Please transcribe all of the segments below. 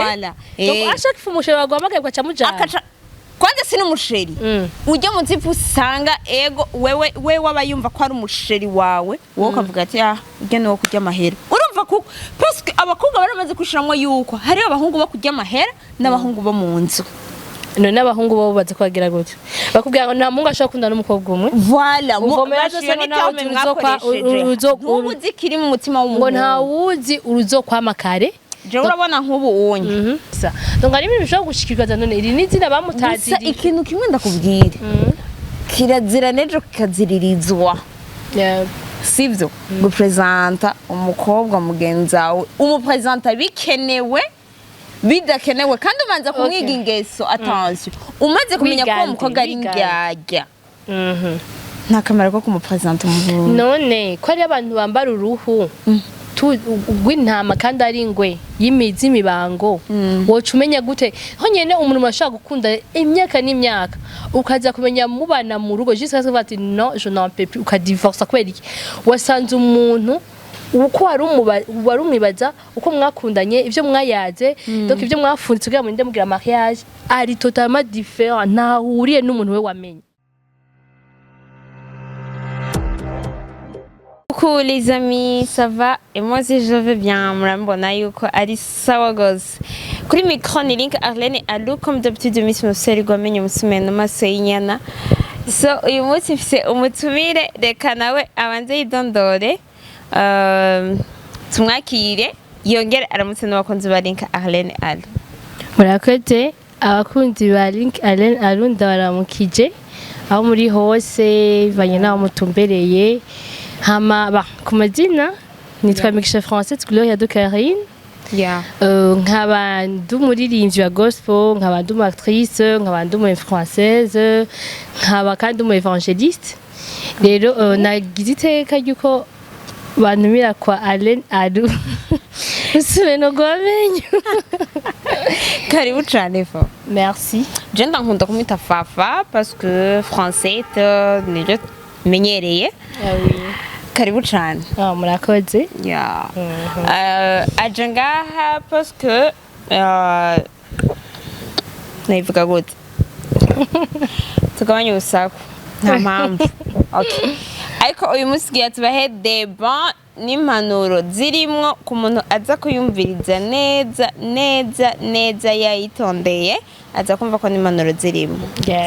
Voilà. Donc à chaque fois umuchéri waguhamagaye ugaca mujana. Akaca kwanza si n'umuchéri, ujya mu type usanga ego wewe wewe aba yumva ko ari umuchéri wawe, wowe ukavuga ati: "Ah, ujya niwo kurya amahera." Urumva kuko parce que abakobwa baramaze kwishiramwo yuko hariho abahungu bo kurya amahera n'abahungu bo mu nzu. None abahungu bo baza kubagira gute? Bakubwira ngo nta muhungu ashobora gukundana n'umukobwa umwe. Voilà. Uvomera zose ngo nawe mwakoresheje ntubu uzi kiri mu mutima ngo w'umuhungu. Nta wuzi uruzokwama kare. Jewe urabona nk'ubu unye Sa donc hari ibintu bishobora gushikirwa, none iri ni izina gusa bamutaziriye. Ikintu kimwe ndakubwira, kirazira n'ejo kikaziririzwa, sivyo gupresenta umukobwa mugenzi wawe. Umupresenta bikenewe, bidakenewe, kandi ubanza kumwiga ingeso. Attention, umaze kumenya ko uwo Wigande, mukobwa ari wigande. indyarya, nta kamaro ko kumupresenta umuhungu. None ko ari abantu bambara uruhu rw'intama kandi ari ingwe y'imizi imibango, woca umenya gute? Ho nyene umuntu murashobora gukunda imyaka n'imyaka, ukaza kumenya mubana mu rugo jusqu'à ce que ati: "Non, je n'en peux plus", ukadivorsa. Kubera iki? Wasanze umuntu uko wari umwibaza, uko mwakundanye, ibyo mwayaze, donc ibyo mwafunditse kugira ngo murinde mugira mariage, ari totalement différent, ntahuriye n'umuntu we wamenye. Coucou les amis, ça va? Et moi aussi je vais bien. Murambona yuko ari sawa gose. Kuri micro ni Link Arlene Alou, comme d'habitude Miss Museri gwamenye umusumeno maso y'inyana. So uyu munsi mfise umutumire, reka nawe abanze yidondore. Tumwakire yongere aramutse n'abakunzi ba Link Arlene Alou. Murakoze. Abakunzi ba Link Allen Alou, ndabaramukije aho muri hose bivanye n'aho mutumbereye. Hama ba ku mazina nitwa Migisha François Gloria de Carine. Nkaba ndi umuririmbyi wa gospel, nkaba ndi umu actrice, nkaba ndi umu influenceuse, nkaba kandi umu évangéliste. Rero nagize iteka ry'uko bantumira kwa Allen Alou usubire no gwamenyo. Karibu cane fo. Merci. Je ndankunda kumwita Fafa parce que français niryo menyereye. Ah oui. Karibu cane. Ah, murakoze. Ya. Aje ngaha parce que nabivuga gute? Tugabanye urusaku, nta mpamvu. Okay. Ariko uyu munsi tugira tubahe débat n'impanuro zirimwo ku muntu aza kuyumviriza neza neza neza yayitondeye, aza kumva ko n'impanuro zirimo.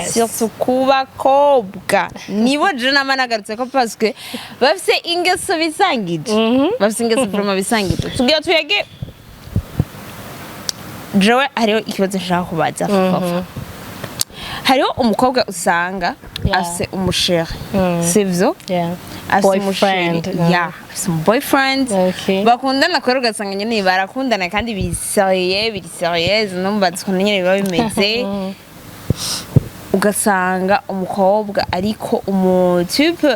Surtout ku bakobwa, nibo je nama nagarutse ko parce que bafise ingeso bisangije. Bafise ingeso vraiment bisangije. Tugira tuyage. Jewe hariho ikibazo nshaka kubaza Fafa. Hariho umukobwa usanga afise umuchéri, sivyo? Yeah. Afise umuchéri. Boyfriend. Ya, afise umu boyfriend. Bakundana kubera ugasanga nyene barakundana kandi biri sérieux, biri sérieuse, numva ukuntu nyene biba bimeze. Ugasanga umukobwa ariko umutype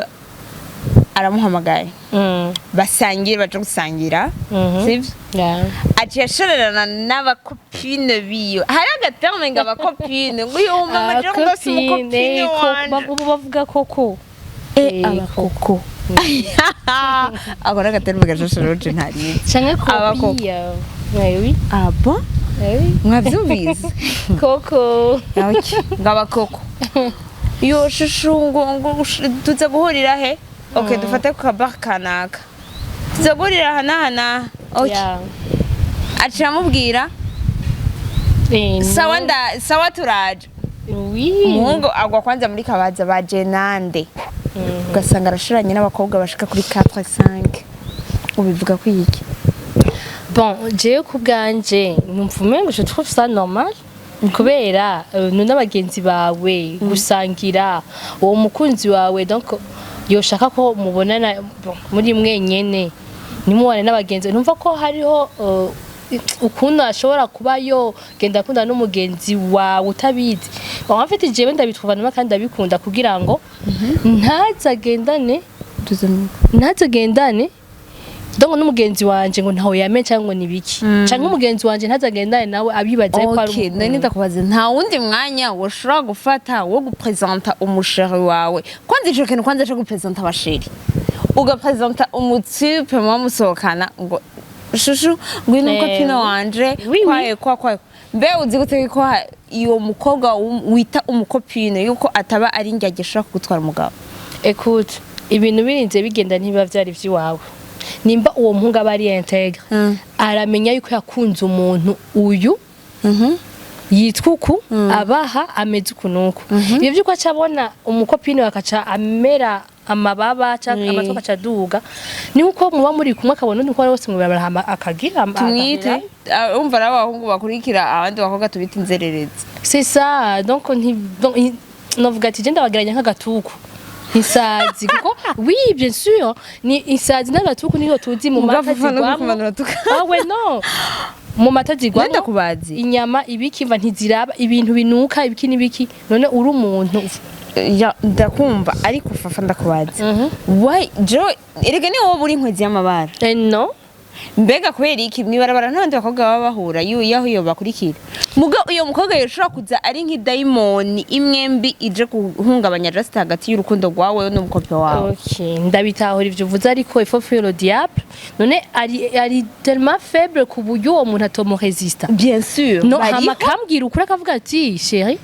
aramuhamagaye, basangire, baje gusangira, sivyo? Yeah. Aciye ashorerana n'abacopines biwe. Hari agaterme ngo abacopines, ngo yumva amaje ngo si umucopine wanje. Ubu bavuga koko. Abakoko, ako ni agaterme gashashe rero je ntarizi. Canke Abakoko. kopi. Eh oui. Ah bon? Eh oui. Mwavyumvise? Koko. Okay. Ngo abakoko yo shushu, ngo tuza guhurira he? Okay, dufate ku kabar kanaka, tuza guhurira aha n'aha n'aha. Okay. Aciye amubwira: "Sawa, nda sawa, turaje." Oui. Umuhungu agwa kwanza muri kabaza baje nande, ugasanga arashiranye n'abakobwa bashika kuri 4 5. Ubivuga ko iki? Bon, jewe ku bwanje numva umengo je trouve ça normal, kubera none abagenzi bawe gusangira uwo mukunzi wawe, donc yoshaka ko mubonana, bon, muri mwenyene nimubone n'abagenzi, numva ko hariho ukuntu ashobora kuba yogenda akunda n'umugenzi wawe utabizi. Bon, en fait jewe ndabitwumva numa kandi ndabikunda kugira ngo ntazagendane donc n'umugenzi wanje ngo ntawe yamenye cyangwa ngo nibiki, cyangwa umugenzi wanje ntazagendane nawe abibaza ko ari Okay, none ndakubaza, nta wundi mwanya woshobora gufata wo gupresenta umuchéri wawe? Kwanza ico kintu kwanza co gupresenta abachéris, ugapresenta umutype muba musohokana ngo Chouchou, ngwino Eh, copine wanje. oui, oui. Kwaye kwa kwaye, mbe uzi gute ko iyo mukobwa wita umu copine yuko ataba ari indyarya ashobora kugutwara umugabo? Écoute, ibintu birinze bigenda ntibiba vyari vy'iwawe. Nimba uwo muhungu aba ari intègre, aramenya yuko yakunze umuntu uyu yitwa uku, abaha ameze uku nuku. Ibyo by'uko aca abona umu copine we akaca amera amababa canke amatwi akaca aduga, ni nkuko muba muri kumwe akabona undi mukobwa wese mw'ibarabara hama akagira Tumwite umva ari abahungu bakurikira abandi bakobwa, tubite inzererezi. C'est ça. Donc nti donc novuga ati je ndabageranya nk'agatuku, isazi, kuko oui, bien sûr, ni isazi n'agatuku niyo tuzi mu mata Mugabo no zigwamo. kumanura tuka. Ah ouais, non, mu mata zigwamo Nenda kubazi. inyama ibiki, mva ntiziraba ibintu binuka ibiki n'ibiki. None uri umuntu. Ya, ndakumva, ariko Fafa, ndakubaza. Why jo erega ni wowe uri inkwezi y'amabara? Eh, no. Mbega kubera iki mwibarabara n'abandi bakobwa baba bahura yaho iyo bakurikira, muga uyo mukobwa yoshobora kuza ari nk'idayimoni imwe mbi ije guhungabanya just hagati y'urukundo rwawe n'umukope wawe? Ok, ndabitahura ivyo uvuze, ariko il faut fuir le diable. None ari tellement faible ku buryo uwo muntu atomuresista? Bien sûr. No. Bariho. Hama akambwira ukuri, akavuga ati: "Chérie,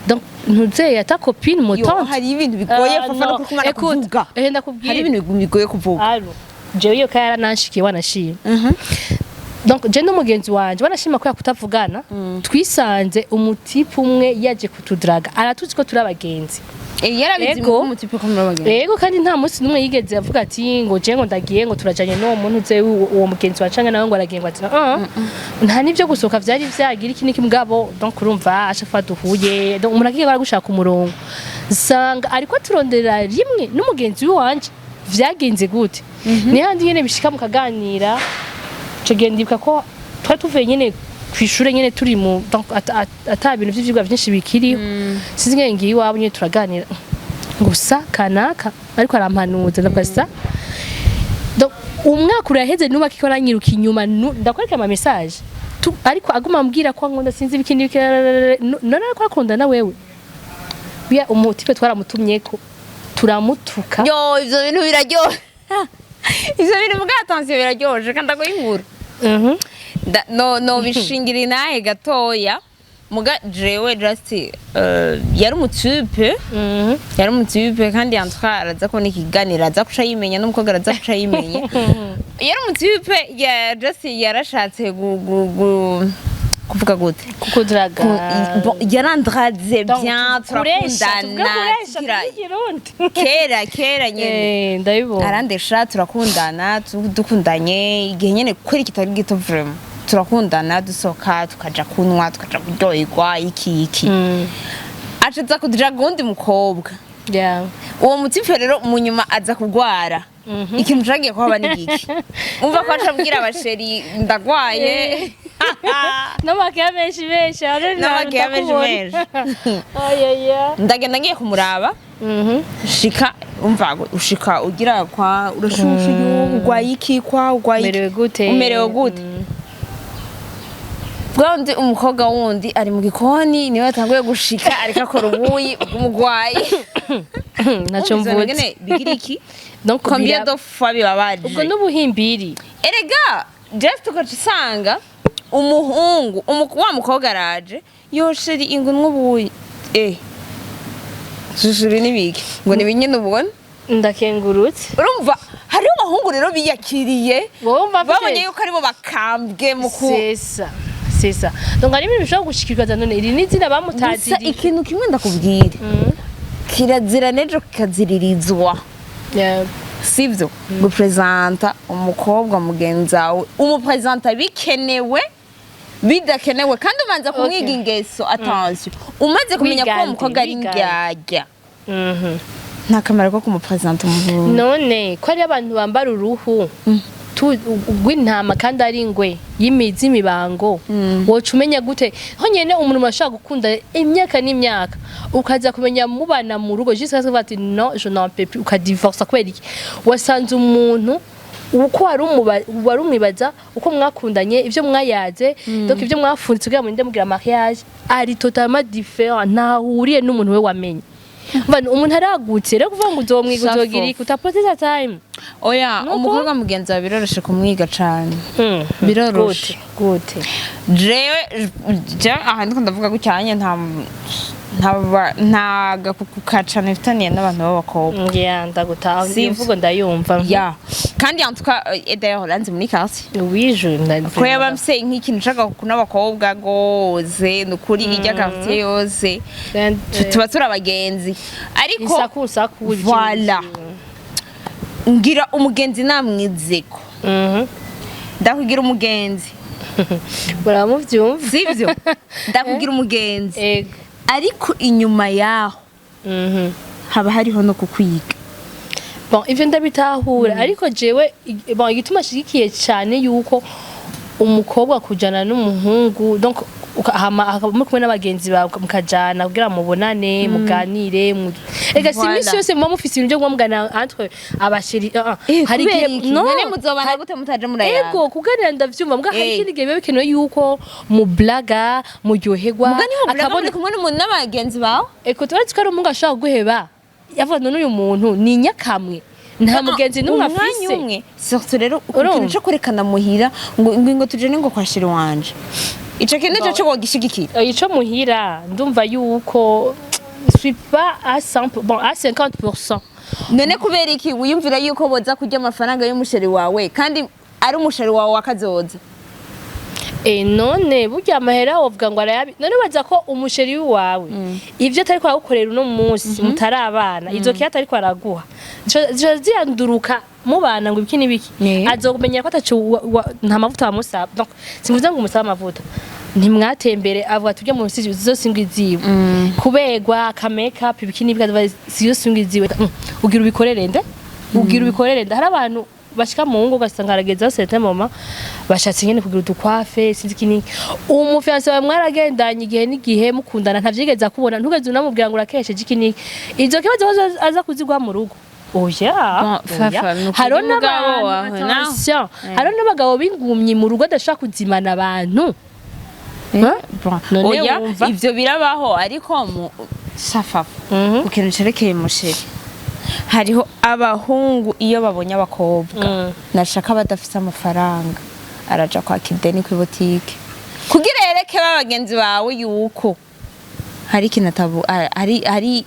donc ntuzeye ata copine Yo, mutante." hari ibintu bigoye, Fafa, no kumara kuvuga. Eh, ndakubwira. Hari ibintu bigoye kuvuga. Allo, jewe iyo kaya yaranshikiye, wanashima. Donc je n'umugenzi wanje, wanashima ko kutavugana, twisanze umu type umwe yaje kutudraga, aratuzi ko turi abagenzi. Eh, yarabizi. Ego. Mu type ko muri abagenzi. Yego, kandi nta munsi n'umwe yigeze avuga ati ngo je ngo ndagiye, ngo turajanye n'uwo muntu uze, uwo mugenzi wa canke nawe ngo aragiye, ngo ati ah nta n'ivyo gusohoka vyari vyagira iki n'iki. Mugabo donc urumva à chaque fois duhuye, donc umuntu agiye gushaka umurongo, sanga ariko turondera rimwe n'umugenzi wanje. Vyagenze gute? Ni handi nyene bishika mukaganira. Ico gihe ndibuka ko twari tuvuye nyene kw'ishure nyene, turi mu donc ata bintu vy'ivyigwa vyinshi bikiriho. Sinzi ngene ngiye iwabo nyene, turaganira gusa kanaka ariko arampanuza, ndavuga sa donc umwaka uraheze nuba kiko aranyiruka inyuma, ndakwereka ama message ariko aguma ambwira ko ankunda, sinzi ibiki n'ibiki. None ariko akunda na wewe biya umu type twaramutumyeko, turamutuka. Yo, ivyo bintu biraryoshe, ivyo bintu bwa attention biraryoshe kandi ndaguha inkuru. No bishingira inahe gatoya, muga jewe just yari umu type. Yari umu type kandi yantwa araza kubona ikiganiro, aza kuca yimenya, n'umukobwa araza kuca yimenya. Yari umu type ya just yarashatse kuvuga gute? Kukudraga. Bon, yarandraze Donc, bien. kuresha, tuvuge. Turakundana. Kuresha, tuvuge ikirundi. Kera kera nyene. Eh, ndabibona. Arandesha, turakundana, dukundanye igihe nyene kweri kitari gito, vraiment turakundana, dusohoka, tukaja kunywa, tukaja kuryoherwa, iki iki. Aca aza kudraga uwundi mukobwa. Uwo mu type rero mu nyuma aza kugwara. Ikintu cagiye kuhaba ni giki? Umva ko aca abwira aba chéri: "Ndagwaye." N'amakeya menshi menshi. N'amakeya menshi menshi. Ayaya. Ndagenda ngiye kumuraba, shika umva ushika ugira kwa urashushe, yo urwaye iki, kwa urwaye iki? Umerewe gute? Umerewe gute? Bwa wundi umukobwa wundi ari mu gikoni, niwe yatanguye gushika, ariko akora ubuyi bw'umugwayi. Ntacyo Wumva ivyo mvuze. ngene bigira iki? Donc Combien de fois bibabaje? Ubwo n'ubuhimbiri. Erega just ugaca usanga umuhungu wa mukobwa araje: "Yo chéri, ingo n'ubuyi." Eh, shushu, ibi nibiki? Ngo ni binyene ubona. Ndakengurutse. Urumva hariho abahungu rero biyakiriye, Wowe umva babonye yuko aribo bakambwe mu ku C'est ça, c'est ça. Donc hari ibintu bishobora gushikirwa za none iri n'izina Gusa bamutaziriye. ikintu kimwe ndakubwira: kirazira n'ejo kikaziririzwa, sivyo gupresenta umukobwa mugenzi wawe. Umupresenta bikenewe, bidakenewe, kandi ubanza kumwiga ingeso. Attention, umaze kumenya ko uwo Wigande, mukobwa ari wigande. indyarya, nta kamaro ko kumupresenta umuhungu. None ko ari abantu bambara uruhu rw'intama kandi ari ingwe z'imibango, woca umenya gute? Honyene umuntu murashobora gukunda imyaka n'imyaka, ukaza kumenya mubana mu rugo jusqu'à ce que ati: "Non, je n'en peux plus", ukadivorsa. Kubera iki? Wasanze umuntu uko wari umwibaza, uko mwakundanye, ibyo mwayaze, donc ibyo mwafunditse kugira ngo murinde mugira mariage, ari totalement différent, ntahuriye n'umuntu we wamenye. Umva, umuntu aragutse rero, kuvuga ngo uzomwiga Shuffle. uzogira iki, utapoteza time. Oya, Nuko? umukobwa mugenzi wawe biroroshe kumwiga cane. Biroroshe. Gute, gute? Jewe aha ndiko ndavuga gucyanye, nta gakuku ka cane mfitaniye n'abantu b'abakobwa. Yeah, ndagutaha. Sivyo. Iyo mvugo ndayumva. Ya, kandi en tout cas, d'ailleurs uranzi muri quartier Oui, je ko yaba mfise nk'ikintu nshaka n'abakobwa gose, ni ukuri irya quartier yose tuba turi abagenzi, ariko Isaku saku. Voilà. Ngira umugenzi namwizeko, ndakugira umugenzi. Muramuvyumva. Sivyo? Ndakugira umugenzi, Ego. ariko inyuma yaho haba hariho no kukwiga. Bon, ivyo ndabitahura, ariko jewe bon, igituma shigikiye cyane yuko umukobwa kujana n'umuhungu, donc hama akaba muri kumwe n'abagenzi bawe, mukajana kugira mubonane, muganire, ega si Voilà. iminsi yose muba mufise ibintu byo kuba muganira entre aba chéri. Hari igihe none muzobana gute mutaje murayaga? Ego, kuganira ndavyumva, mbwa hari Eh. ikindi gihe biba bikenewe yuko mublaga, muryoherwa. Muga niho muraga Akabona muri kumwe n'umuntu n'abagenzi bawe. Eko, turazi ko ari umuhungu ashobora kuguheba, yavuga none uyu muntu ni nyakamwe, nta mugenzi n'umwe Umwanya afise. umwe surtout rero ku Urumva? kintu co kwerekana muhira ngo tujane ngo kwa chéri wanje, ico kintu nico co wogishigikira. Ico muhira ndumva yuko suis pas à 100, bon, à 50%. None kubera iki wiyumvira yuko boza kurya amafaranga y'umu chéri wawe kandi ari umu chéri wawe wakazoza? E, none burya amahera wovuga ngo arayabi? None baza ko umu chéri wawe ivyo atariko aragukorera uno munsi mutarabana, izo kiya atariko araguha zica ziyanduruka mubana ngo ibiki n'ibiki. Azomenya ko ataco nta mavuta wamusaba. Donc simvuze ngo umusaba amavuta, ntimwatembere, avuga tujya mu nsi zose ngo iziwe kubegwa aka make up ibiki n'ibiki, avuga siyo singo iziwe. Ugira ubikorere nde? Ugira ubikorere nde? Hari abantu bashika mu ngo ugasanga harageze aho certain moment bashatse nyene kugira udukwafe, sinzi iki n'iki. Umu fiancé wawe mwaragendanye igihe n'igihe mukundana, ntavyigeze akubona, ntugeze unamubwira ngo urakesheje iki n'iki. Izo kibazo aza kuzigwa mu rugo? Oya. Bon, Oya. Fafa, ni ukuri Hariho mugabo n'abantu wawe, nawe. attention, hariho n'abagabo b'ingumyi mu rugo adashobora kuzimana abantu. Bon, None oya, wumva? ivyo birabaho, ariko mu safafa ku kintu cerekeye mu chéri, hariho abahungu iyo babonye abakobwa nashaka badafise amafaranga, araja kwaka ideni kuri botike kugira yereke ba bagenzi bawe yuko hari ikintu hari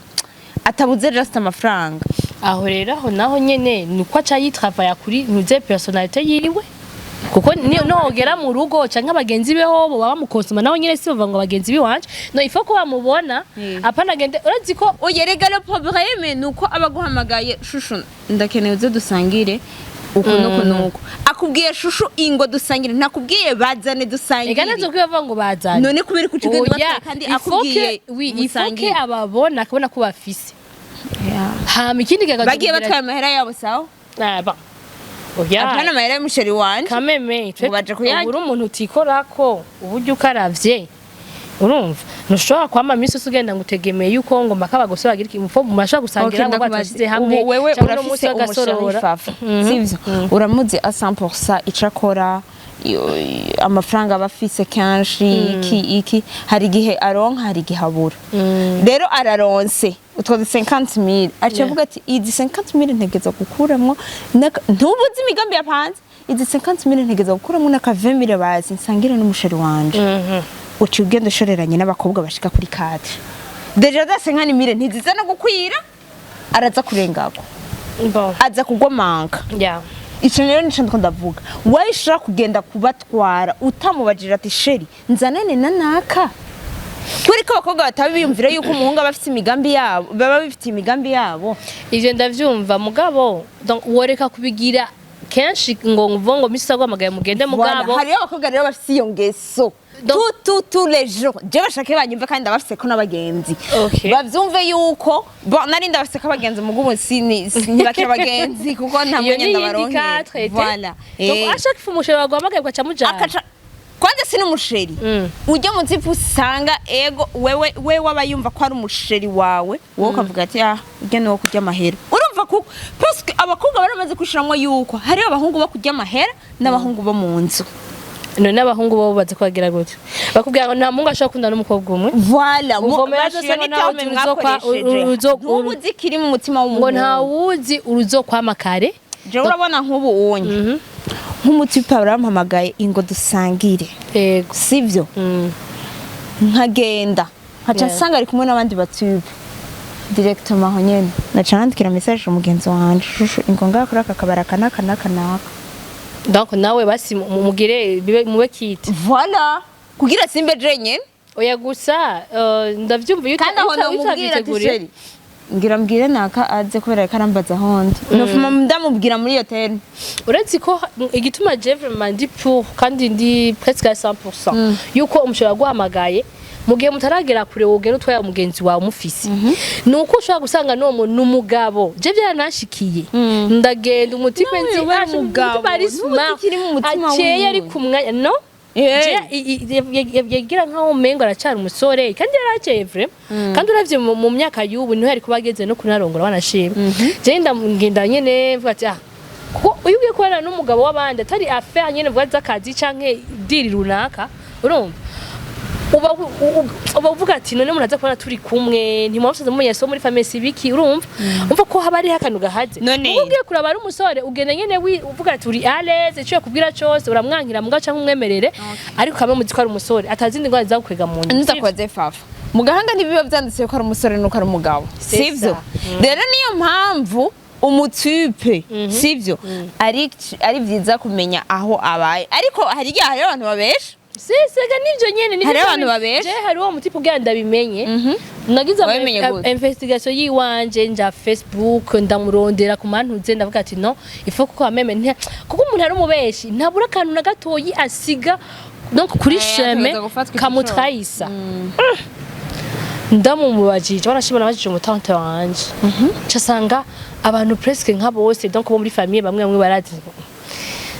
atabuze, just amafaranga. Aho rero, aho naho nyene ni uko aca yitravaya kuri ntuze personnalité yiwe, kuko nogera mu rugo canke abagenzi be ho baba bamukonsoma, naho nyene si bava ngo abagenzi biwanje, no il faut ko bamubona. Apana agende, urazi ko Oya rega, le problème ni uko aba aguhamagaye: "Chouchou, ndakeneye uze dusangire uku nuku nuku." Akubwiye: "Chouchou, ingo dusangire," ntakubwiye "bazane Ega dusangire." nazo kwibavuga ngo bazane. None kubera ko ugenda Oya, ubatwaye kandi il faut akubwiye oui, il faut que musangire. ababona, akabona ko bafise. Hama ikindi gihe Bagiye batwaye amahera yabo, sawa. Ah, bon. Oya. Apana amahera y'umu chéri wanje. Kameme. Ngo baje kuyarya. Ubu uri umuntu utikorako, uburyo ukaravye, urumva ntushobora kwama iminsi yose ugenda ngo utegemeye yuko ngo mpaka abagose bagira iki mufo murashobora gusangira ngo batashyize hamwe Ubu wewe cyangwa uno munsi urafise umu chéri. bagasorora. Fafa, sivyo? Uramuzi a 100% ico akora, amafaranga aba afise kenshi iki iki, hari igihe aronka, hari igihe abura. Rero araronse utwo 50 000, aca avuga ati: "Izi 50 000 ntegeza gukuramwo ntubuzi imigambi yapanze, izi 50 000 ntegeza gukuramwo n'aka 20 000 bazi nsangire n'umu chéri wanje." Uciye ugenda ushoreranye n'abakobwa bashika kuri quatre, déjà za 50 000 ntiziza no gukwira, araza kurengako. Bon. Aza kugwamanka. Ico rero nico ndiko ndavuga: wayishobora kugenda kubatwara utamubajira ati: "Chéri, nzanane na naka?" Kubera ko abakobwa bataba biyumvira yuko umuhungu aba afite imigambi yabo, baba bifitiye imigambi yabo. Ivyo ndavyumva, mugabo donc woreka kubigira kenshi ngo mvuga ngo misi aguhamagaye mugende, mugabo. Voilà, hariyo abakobwa rero bafite iyo ngeso tous les jours. Je bashake banyumve, kandi ndabafise ko n'abagenzi bavyumve yuko bon, nari ndabafise ko abagenzi, mugubu sini ntibakira abagenzi kuko nta Iyo mwanya ni iyindi ndabaronkera. quatre. Voilà. Donc à chaque fois umu chéri waguhamagaye ugaca mujana. Akaca kwanza si n'umu chéri ujya mu zipu usanga ego wewe wewe aba yumva ko ari umu chéri wawe, wowe ukavuga ati: "Ah, ujya ni uwo kurya amahera." Urumva kuko parce que abakobwa baramaze gushiramwo yuko hariho abahungu bo kurya amahera n'abahungu bo mu nzu. None abahungu bo baza kubagira gute? Bakubwira ngo nta muhungu ashobora gukundana n'umukobwa umwe. Voilà. Uvomera zose ngo nawe Mwakoresheje, ntubu uzi ikiri mu mutima ngo w'umuhungu. ntawuzi uruzokwama kare. Jewe urabona nk'ubu unye nk'umutipe barampamagaye ingo dusangire, sivyo? Nkagenda nkaca nsanga ari kumwe n'abandi batipe, directement aho nyene naca nandikira message umugenzi wanje: "Chouchou, ingo ngaha kuri aka kabari aka n'aka n'aka n'aka." Donc nawe basi mugire mube kite. Voilà, kugira simbe jenyene. Oya, gusa ndavyumva iyo Kandi aho namubwira ati: utavyiteguriye. "Chéri, ngira mbwire naka aze kubera ko arambaza ahondi." Nofuma ndamubwira muri iyo terme. Uretse ko igituma je vraiment ndi pour, kandi ndi presque à 100% yuko umushobora guhamagaye mu gihe mutaragera kure, wogera utwaye umugenzi wawe umufise, ni uko ushobora gusanga n'uwo muntu ni umugabo. Je byaranshikiye, ndagenda umutipe Nawe nzi uba ah, umugabo, umutipe ari n'ubu smart, tukiri mu mutima akeye, wiwe. ari ku mwanya no Je, yagira nkaho umengo aracyari umusore, kandi yarakeye vraiment. Kandi uravye mu myaka y'ubu niho yari kuba ageze no kunarongora, wanashima. Je ndagenda nyene mvuga ati: "Ah, kuko iyo ugiye kubana n'umugabo w'abandi atari affaire nyene vuga z'akazi canke deal runaka, urumva uba uba uvuga ati: none umuntu aza kubona turi kumwe, ntimubamusaza mumenya so muri famille sibiki." Urumva, umva ko haba hariho akantu gahaze. None- Uba ugiye kuraba ari umusore, ugenda nyene uvuga ati uri à l'aise, ico yakubwira cose uramwankira muga canke umwemerere, ariko kamwe muzi ko ari umusore atazindi ngwara zagukwega mu nda. Ntuzakubaze fafa, mu gahanga ntibiba vyanditse ko ari umusore nuko ari umugabo. C'est Sivyo? ça. Rero niyo mpamvu umutipe, sivyo, ari vyiza kumenya aho abaye, ariko hari igihe hariho abantu babesha. Sesega nivyo nyene nivyo. Hariho abantu babesha. Je hariho umutipe ubwira ndabimenye, nagize ama Wabimenye gute? investigation yiwanje, nja Facebook ndamurondera ku mantuze, ndavuga ati: "No il faut ko ameme kuko umuntu ari umubeshi ntabura akantu na gatoyi asiga donc kuri chemin ategerezwa gufatwa kamutrahisa." Ndamumubajije, barashima, nabajije umutante wanje, casanga abantu presque nka bose, donc bo muri famille bamwe bamwe barazi.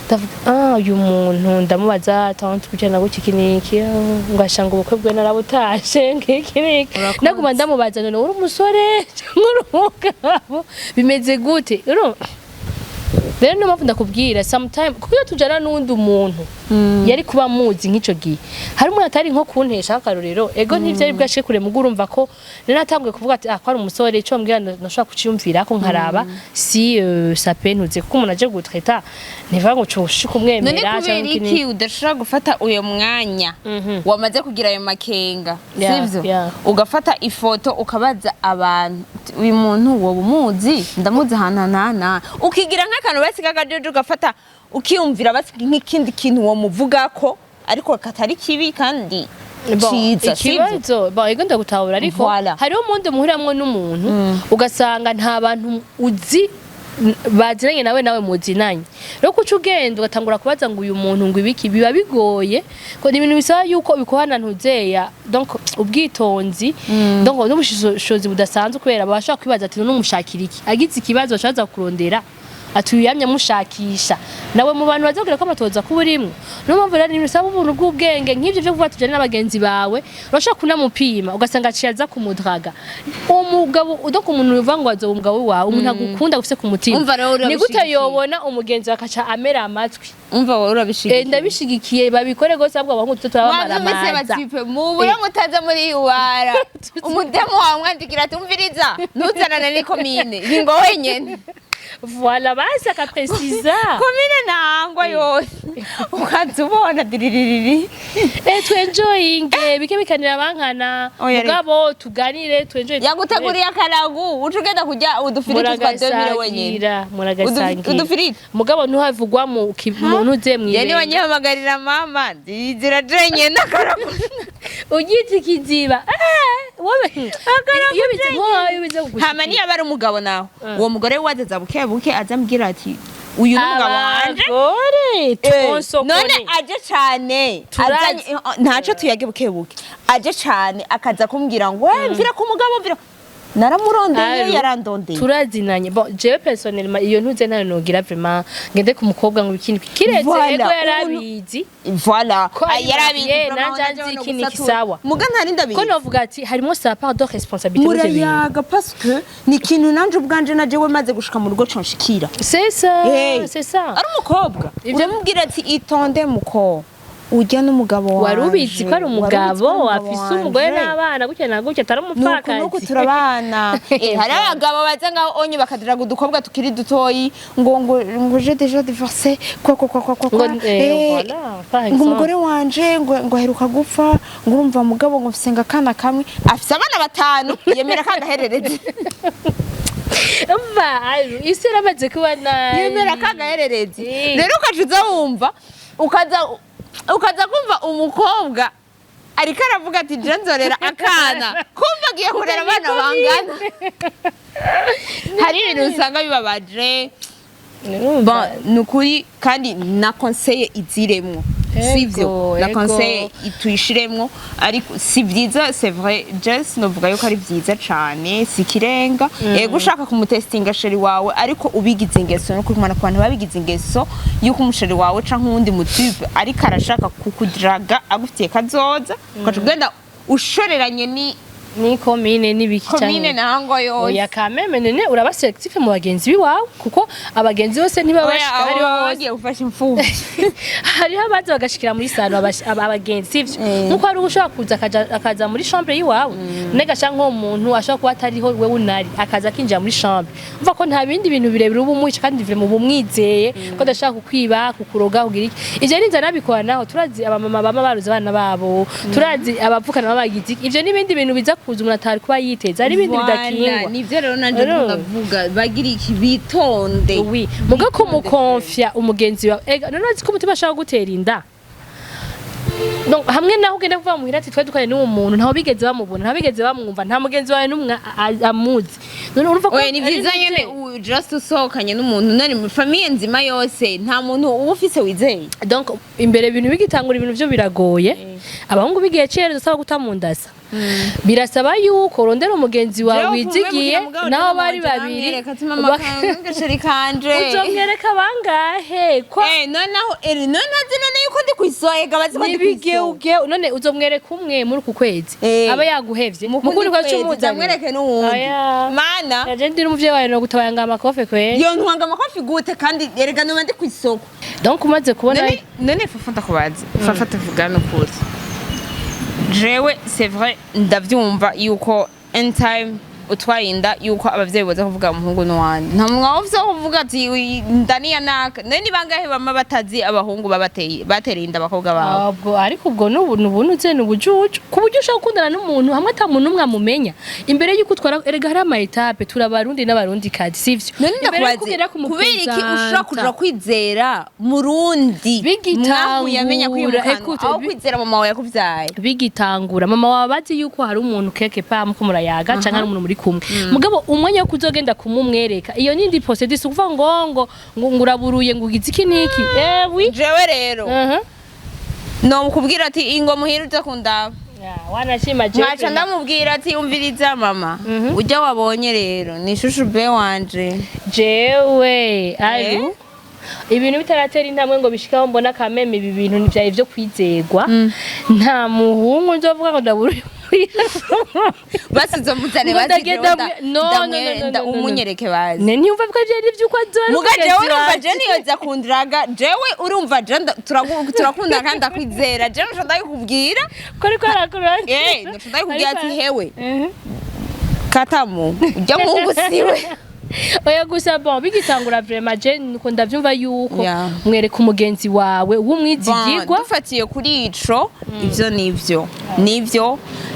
Ndavuga: "Ah, uyu muntu." Ndamubaza: "Tante, kugira na gutya iki niki?" "Ah, ngo ashanga ubukwe bwe narabutashe ngiki niki." Urakoze. Naguma ndamubaza: "None uri umusore cyangwa uri umugabo, bimeze gute?" Urumva rero, niyo mpamvu ndakubwira sometime, kuko iyo tujana n'uwundi muntu yari kuba muzi nk'ico gihe, hari umuntu atari nko kuntesha akarorero, ego ntivyari bwashike kure mugo urumva ko rero natanguye kuvuga ati: "Ah, ko ari umusore, ico mbwira ndashobora kuciyumvira ko nkaraba si ça peut ntuze, kuko umuntu aje gutraita ntivuga ngo cushika None umwemera kubera canke iki." iki udashobora gufata uyo mwanya wamaze kugira ayo makenga, sivyo, ugafata ifoto ukabaza abantu uti: "Uyu muntu woba umuzi? Ndamuzi ahantu hanana." Ukigira nk'akantu basi k'akajeje, ugafata ukiyumvira basi nk'ikindi kintu womuvugako ariko katari kibi kandi Bon, ciza, sivyo? Ikibazo, bon, ego ndagutahura, ariko Voilà. hariho umundi muhuramwo n'umuntu ugasanga nta bantu uzi baziranye nawe, nawe muzinanye. Rero kuca ugenda ugatangura kubaza ngo uyu muntu ngo ibiki, biba bigoye, ko ni ibintu bisaba yuko bikuhana ntuzeya, donc ubwitonzi, donc n'ubushishozi budasanzwe, kubera bashobora kwibaza ati: "None umushakira iki?" Agize ikibazo bashaza kurondera ati: "Uyu yamye amushakisha nawe mu bantu bazabwira ko amatoza kuba urimwo." Niyo mpamvu rero ibintu bisaba ubuntu bw'ubwenge nk'ibyo byo kuvuga tujyane n'abagenzi bawe, urashobora kunamupima ugasanga aciye aza kumudraga umugabo udok umuntu uva ngo azoba umugabo wawe, umuntu agukunda gufise ku mutima. Umva rero Ni gute urabishigikiye. yobona umugenzi we akaca amera amatwi? Umva, wowe urabishigikiye? Ndabishigikiye, babikore gose, ahubwo abahungu tuze Mwavyumvise? turabamaramaza. Batipe mubure mutaza muri iwara, umudemu wawe umwandikira ati: "Umviriza, ntuzanane n'ikomine ingo wenyene." Voilà, basi akaprecisa. Komine ntangwa yose ukaza ubona diriririri. Twenjoyinge bike bikanira bankana. Oya, reka. Mugabo tuganire, twenjoye. Yaguteguriye akaragu, uca ugenda kurya udufiriti twa 2000 wenyene. Muragasangira, muragasangira. Udufiriti. Mugabo ntuhavugwa mu ntuze Yani mw'irenga. Wanyihamagarira mama ndizira jenyene akaragu. Ugita ikiziba. Wowe iyo bize nko iyo bize kugushikira. Hama niyo aba ari umugabo nawe, uwo mugore we azaza buke buke aza ambwira ati: "Uyu ni umugabo wanje." Abagore twonsokone. None aje cane Turazi. Ntaco tuyage buke buke, aje cane akaza kumbwira ngo: "We mvira ku mugabo, mvira naramurondeye." Aro, Yarandondeye. Turazinanye. Bon, jewe personnellement iyo ntuze ntayo nogira vraiment ngende ku mukobwa ngo ikindi kiretse. Voilà, ego yarabizi. Voilà. Ko ari Yarabizi. marié, Vraiment, nanje nanje azi no iki niki, gusatura. sawa. Muga ntari ndabizi. Ko novuga ati harimo sa part de responsabilité muri ivyo bintu. Murayaga, parce que ni ikintu nanje ubwanje na jewe maze gushika mu rugo conshikira. C'est ça. Hey. C'est ça. Ari umukobwa, uramubwira ati: "Itonde muko." Ujya n'umugabo wanje. Wari ubizi ko ari umugabo Wari ubizi ko ari afise umugore wanje. n'abana, gutya na gutya, atari Nuku nuku umupfakazi. Turabana. Hari abagabo baza ngaho onye bakadiraga udukobwa tukiri dutoyi ngo j'ai déjà divorcé, quoi quoi quoi quoi quoi Ngo quoi. Voilà, par Ngo exemple. Umugore wanje ngo aheruka gupfa, ngo urumva mugabo ngo mfise ngo akana kamwe, afise abana batanu, yemera kagahererezi. Umva, isi yaramaze kuba nabi. Yemera kagahererezi. Rero ukaca uza wumva ukaza kumva umukobwa ariko aravuga ati: "Je nzorera akana", kumva agiye kurera abana bangana. Hari ibintu usanga bibabaje. Bon, ni ukuri kandi na conseil iziremwo, sivyo? Na Ego. conseil tuyishiremwo, ariko si vyiza, c'est vrai. Just novuga yuko ari vyiza cane, si ikirenga. Yego, ushaka kumutestinga chéri wawe, ariko ubigize ingeso, no kuri ku bantu babigize ingeso yuko umuchéri wawe canke uwundi mutype ariko arashaka kukudraga agufitiye kazoza, ugaca ugenda ushoreranye ni Ni komine n'ibiki? Komine nango yose. Oya, kameme, nene uraba sélectif mu bagenzi biwawe, kuko abagenzi bose ntibaba Oya, bashika abo hariho baba hose. Bagiye gufasha imfuvyi. Hariho abaza bagashikira muri salon, abagenzi, sivyo? Eh. Nkuko hari ushobora kuza akaza muri chambre yiwawe, nega nk'uwo muntu ashobora kuba atariho wewe unari, akaza akinjira muri chambre, umva ko nta bindi bintu birebire uba umwica, kandi vraiment uba umwizeye ko adashaka kukwiba, kukuroga, kugira iki. Ivyo ninza nabikora naho turazi abamama bama baruze abana babo, turazi abavukana baba bagize iki. Ivyo n'ibindi bintu biza kuza umuntu atari kuba yiteze, hari ibindi Voilà, bidakingwa. Nivyo rero nanje Rero. ndavuga bagira iki, bitonde. Oui, muga kumukonfya umugenzi wawe, ega none uzi ko umutima ashaka gutera inda. Donc hamwe naho ugenda kuva muhira ati twari dukoranye n'uwo muntu, ntaho bigeze bamubona, ntaho bigeze bamwumva, nta mugenzi wawe n'umwe amuzi. None urumva ko Oya, ni vyiza ari nyene just usohokanye n'umuntu, none mu famille nzima yose nta muntu uba ufise wizeye. Donc imbere ibintu bigitangura, ibintu byo biragoye. Abahungu bigiye kera dusaba guta mu ndasa, birasaba yuko urondera umugenzi wawe wizigiye, naho bari babiri. Gaceri kanje. Uzomwereka bangahe ko? Eh, noneho none azi none yuko ndi kwisohega, bazi ko ndi kwisohega. Nibigeuge, none uzomwereka umwe muri uku kwezi, aba yaguhevye mu mu kundi kundi kwezi kwezi umuzanire. Ndamwereke n'uwundi. Oya. Mana. Yaje ndi n'umuvyeyi wawe no gutabaya ngo amakofe kwe. Yo ntwanga amakofi gute? Kandi erega nuba ndi kwisoko. Donc umaze kubona None Fafa, ndakubaza, Fafa, tuvugane ukuri. Jewe, c'est vrai, ndavyumva yuko anytime utwaye inda yuko abavyeyi boza kuvuga umuhungu n'uwandi, nta mwaba ufise wo kuvuga ati: "Inda niya naka." None ni bangahe bama batazi abahungu babateye, batereye inda abakobwa babo? Ubwo ariko ubwo n'ubu nubunuze ni ubujuju, ku buryo ushobora gukundana n'umuntu hamwe ata muntu n'umwe amumenya imbere y'uko utwara. Erega hari ama étapes, turi Abarundi n'Abarundi kazi, sivyo? None Imbere y'uko ndakubaze, ugera kubera iki ushobora kumupresenta. kuja kwizera Murundi Bigitangura, mwahuye amenya kwimukana, écoute, aho kwizera mama wawe yakuvyaye? Bigitangura, mama wawe bazi yuko hari umuntu keke pa muko murayaga canke hari umuntu muri kumwe, mugabo umwanya wo kuzogenda kumumwereka, iyo nindi procédure. Si ukuvuga ngo uraburuye, ngo ugize iki niki, eh oui. Jewe rero nomukubwira ati: "Ingo muhira uza kundaba." Ya, wanashima jewe. Nkaca ndamubwira ati: "Umviriza mama, ujya wabonye rero ni chouchou be wanje." Jewe aru ibintu bitaratera intambwe ngo bishikaho, mbona kameme ibi bintu ntivyaye vyo kwizegwa, nta muhungu nzovuga ngo ndaburuye. Basi uzomuzane. Ngo Basi ndagenda jewe no, no, no, no, no, no. umunyereke bazi. Ne ntiyumva ko ivyo ari vy'uko azora Muga jewe mugenzi urumva, wanje. je niyoza kundiraga. Jewe urumva, je turakundana kandi ndakwizera. Jewe nca ndabikubwira. Ko ariko arakora. Nca ndabikubwira ati: "Hewe katamu, ujya muhungu siwe." Oya, gusa bon, bigitangura vraiment, je nuko ndavyumva yuko mwereka umugenzi wawe w'umwizigirwa. Bon, dufatiye kuri ico, ivyo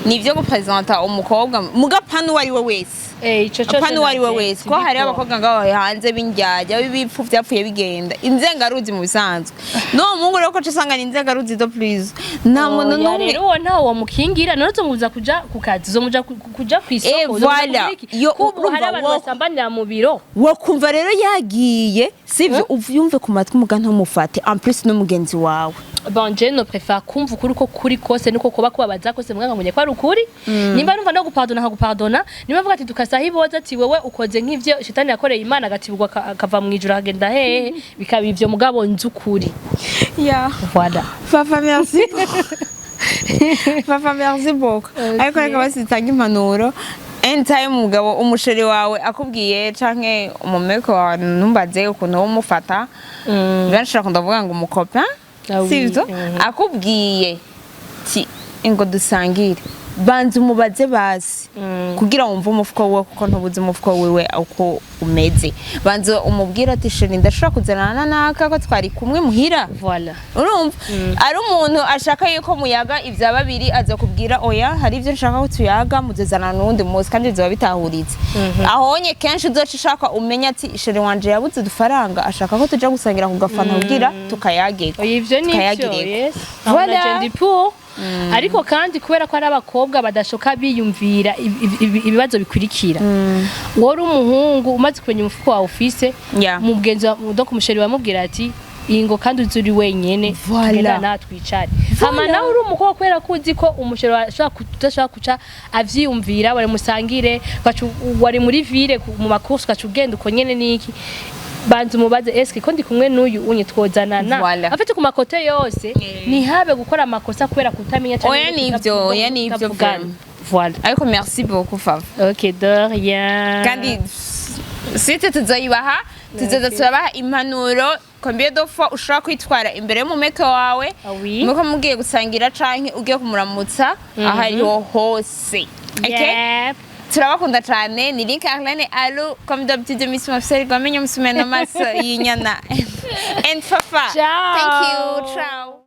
nivyo gupresenta umukobwa, muga pana uwo ari we wese. Ico cose Apana uwo ari we navyo wese, ko hariho abakobwa ngaho hanze b'indyarya, b'ibipfu vyapfuye bigenda, inzengaruzi mu bisanzwe. N'uwo muhungu rero ko usanga ni inzengaruzi de plus, nta muntu Oya, n'umwe. Rero uwo ntawo wamukingira. None uzomubuza kuja ku kazi, uzomuja kuja kw'isoko, Eh, uzomuja voilà. kugira iki? Yo, Kubu hari urumva abantu basambanira mu biro. Wakumva rero yagiye, sivyo? Uvyumve ku matwi, muga ntumufate, en plus n'umugenzi wawe. Bon, je no préfère kumva ukuri uko kuri kose, niko kuba kubabaza kose, muganga nkumenya ko ari ukuri. Nimba numva no gupardona, nkagupardona. Nimba mvuga ati tukasaha iboza, ati wewe ukoze nk'ivyo shetani yakoreye Imana, agatibwa akava mu ijuru akagenda hehe, bikaba ivyo, mugabo nzi ukuri. Voilà. Fafa, merci. Fafa, merci beaucoup. Ariko reka basitanga impanuro. Anytime umugabo, umuchéri wawe akubwiye canke umumeko wawe, ntumbaze ukuntu wo mufata. Benshi bakunda kuvuga ngo umucopain. Ah oui, Sivyo? Akubwiye ti ngo dusangire, banza umubaze basi kugira wumve umufuko wiwe, kuko ntubuze umufuko wiwe uko umeze. Banza umubwire ati: "Chéri, ndashobora kuzanana na naka ko twari kumwe muhira." Voilà. Urumva ari umuntu ashaka yuko muyaga ibya babiri, aza kubwira: "Oya, hari ibyo nshaka ko tuyaga, muzezana n'uwundi munsi," kandi bizoba bitahuritse. Ahonye kenshi uzoca ushaka umenya ati: "Chéri wanje yabuze udufaranga, ashaka ko tuja gusangira ku gafanta kugira tukayageko." Oya, ivyo nivyo. Tukayagireko. Yes. Voilà. Voilà. Ndi pour, ariko kandi kubera ko ari abakobwa badashoka biyumvira ibibazo bikurikira, wowe uri umuhungu umaze kumenya umufuko wawe ufise, mugenzi wa donc umu chéri wamubwira ati: "Ingo kandi uzi uri wenyene, Voilà. tugenda nawe twicare." Hama nawe uri umukobwa, kubera ko uzi ko umu chéri wawe ashobora kudashobora kuca avyiyumvira, wari musangire wari muri ville mu ma courses, ugaca ugenda uko nyene niki, banza umubaze: "Eske ko ndi kumwe n'uyu unye, twozanana?" Voilà. Afite ku ma côtés yose, ntihabe gukora amakosa kubera kutamenya canke Oya, nivyo, oya, nivyo. Kutavugana. Vraiment. Voilà. Ariko merci beaucoup, Fava. Ok, de rien. Kandi site tuzoyibaha, tuzoza turabaha impanuro combien de fois ushobora kwitwara imbere y'umu mec wawe, Ah oui. muko mugiye gusangira canke ugiye kumuramutsa aho ariho hose, okay? Yep. Turabakunda cyane. Ni Link Arlene Alu, comme d'habitude, Miss Mafsel Gwamenye Musumena, amaso y'inyana, and Fafa. Ciao. Thank you, ciao.